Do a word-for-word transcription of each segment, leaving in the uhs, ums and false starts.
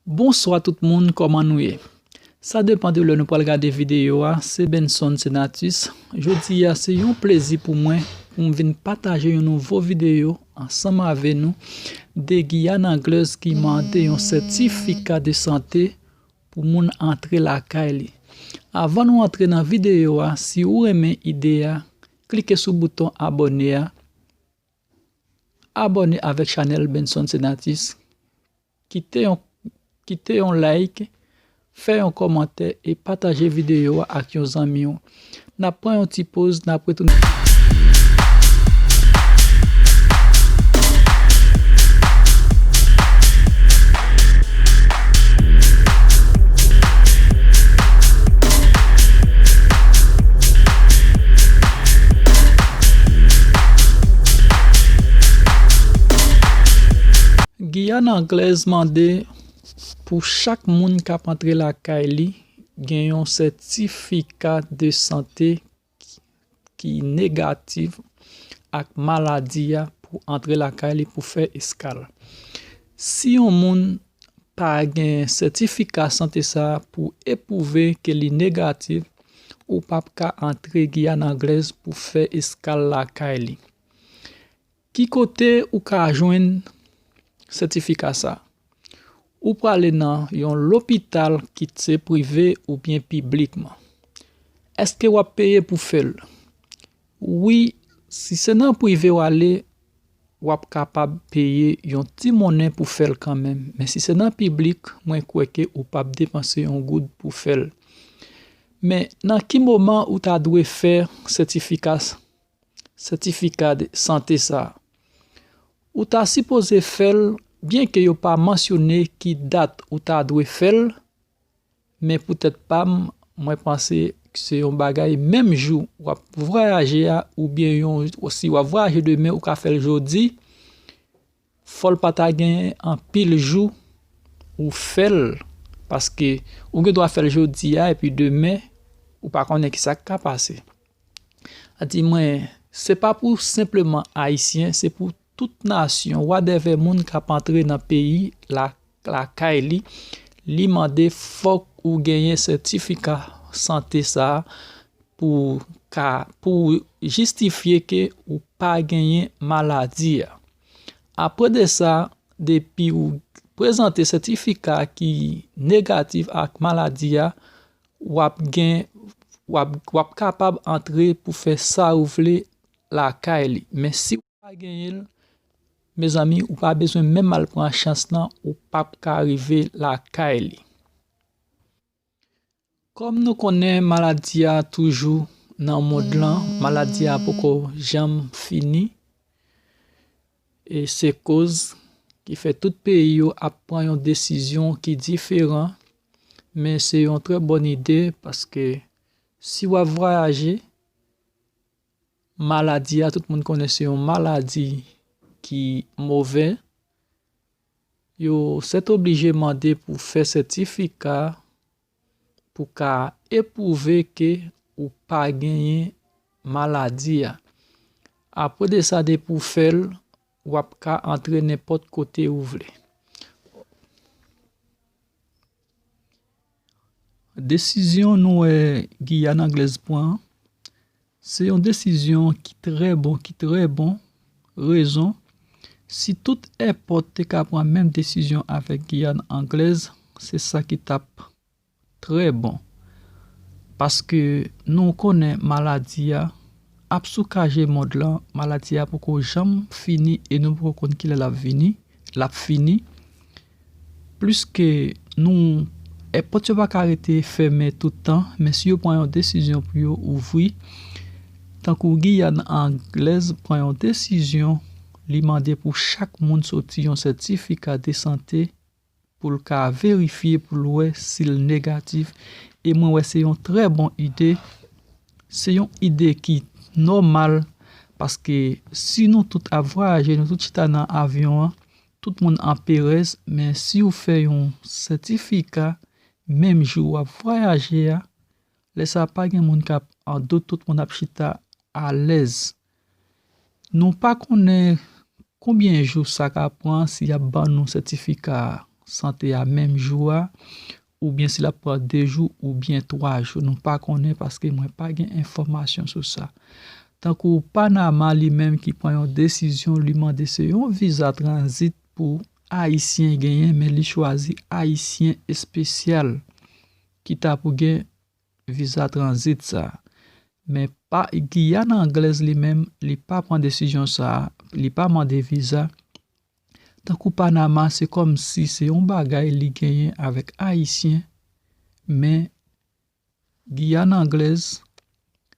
Bonswa tout moun, kòman nou ye? Sa depann de lè nou pral gade videyo a, se Benson Senatus. Jodi a, se yon plezi pou mwen pou m vin pataje yon nouvo videyo ansanm avè nou de Giyàn Anglèz ki mande yon sètifika de sante pou moun antre lakay li. Avan nou antre nan videyo a, si ou renmen ide a, klike sou bouton abòne a. Abòne avèk chanèl Benson Senatus. Kite yon, kite yon like, fè yon kòmantè e pataje videyo a ak yon zanmi w. N ap pran yon ti poz, n ap retounen. Giyàn Anglèz mande pou chak moun k ap antre lakay li gen yon sètifika de sante ki negatif ak maladi a pou antre lakay li pou fè eskal. Si yon moun pa gen sètifika sante sa a pou epwouve ke li negatif, ou p ap ka antre Giyàn Anglèz pou fè eskal lakay li. Ki kote ou ka jwenn sètifika sa? Ou prale nan yon lopital, kit se prive oubyen piblikman. Èske w ap peye pou fè l? Wi, si se nan prive w ale, w ap kapab peye yon ti monnen pou fè l kanmenm. Men si se nan piblik, mwen kwè ke ou p ap depanse yon goud pou fè l. Men nan ki moman ou ta dwe fè sètifika, sètifika de sante sa a? Ou ta sipoze fè l, byenke yo pa mansyone ki dat ou ta dwe fè l, men pou tèt pa m, mwen panse se yon bagay menm jou w ap vwayaje a, oubyen yon, si w ap vwayaje demen, ou ka fè l jodi, fò l pa ta gen anpil jou ou fè l, paske ou gen dwa fè l jodi a, epi demen, ou pa konnen kisa k ka pase. A di mwen, se pa pou senpleman Ayisyen, se pou tout nasyon, whatever moun k ap antre nan peyi la, lakay li, li mande fòk ou genyen sètifika sante sa a pou ka, pou jistifye ke ou pa genyen maladi a. Apre de sa, depi ou prezante sètifika ki negatif ak maladi a, w ap gen, w ap, w ap kapab antre pou fè sa ou vle lakay li. Men si ou pa genyen l, mezanmi, ou pa bezwen menm al pran chans lan, ou p ap ka rive lakay li. Kòm nou konnen, maladi a toujou nan mond lan, maladi a poko janm fini. E se koz ki fè tout peyi yo ap pran yon desizyon ki diferan, men se yon trè bòn ide, paske si w ap vwayaje, maladi a, tout moun konnen se yon maladi ki move, yo sètoblije mande pou fè sètifika pou ka epwouve ke ou pa genyen maladi a. Apre de sa, depi w fè l, w ap ka antre nenpòt kote ou vle. Desizyon nou wè Giyàn Anglèz pran, se yon desizyon ki trè bon, ki trè bon. Rezon, si tout èpòt te ka pran menm desizyon avèk Giyàn Anglèz, se sa ki t ap trè bon. Paske nou konnen maladi a ap soukaje mond lan, maladi a poko janm fini e nou poko konn kilè l ap vini, l ap fini. Pliske nou, èpòt yo pa ka rete fèmen tout tan, men si yo pran yon desizyon pou yo ouvri, tankou Giyàn Anglèz pran yon desizyon, li mande pou chak moun soti yon sètifika de sante pou l ka verifye, pou l wè si l negatif. E mwen wè se yon trè bon ide. Se yon ide ki nòmal, paske si nou tout ap vwayaje, nou tout chita nan avyon an, tout moun an perèz, men si w fè yon sètifika, menm jou w ap vwayaje a, lè sa a pa gen moun k ap an dout, tout moun ap chita alèz. Nou pa konnen konbyen jou sa ka pran si y ap ban nou sètifika sante a menm jou a, oubyen si l ap pran de jou oubyen twa jou. Nou pa konnen paske mwen pa gen enfòmasyon sou sa. Tankou Panama li menm ki pran yon desizyon, li mande se yon viza tranzit pou Ayisyen genyen, men li chwazi Ayisyen espesyal ki ta pou gen viza tranzit sa. Men pa Giyàn Anglèz li menm, li pa pran desizyon sa, li pa mande viza. Tankou Panama, se kòmsi se yon bagay li genyen avèk Ayisyen, men Giyàn Anglèz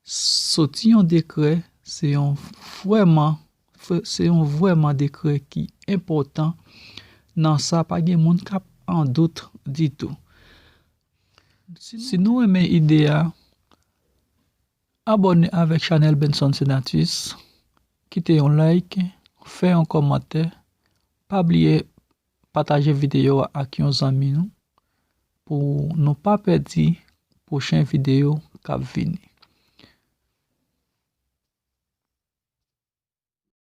soti yon dekrè, se yon vrèman, se yon vrèman dekrè ki enpòtan. Nan sa, pa gen moun k ap an dout ditou. Si nou renmen ide a, abòne avèk chanèl Benson Senatus, kite yon like, fè yon kòmantè, pa bliye pataje videyo a ak yon zanmi nou pou nou pa pèdi pwochen videyo k ap vini.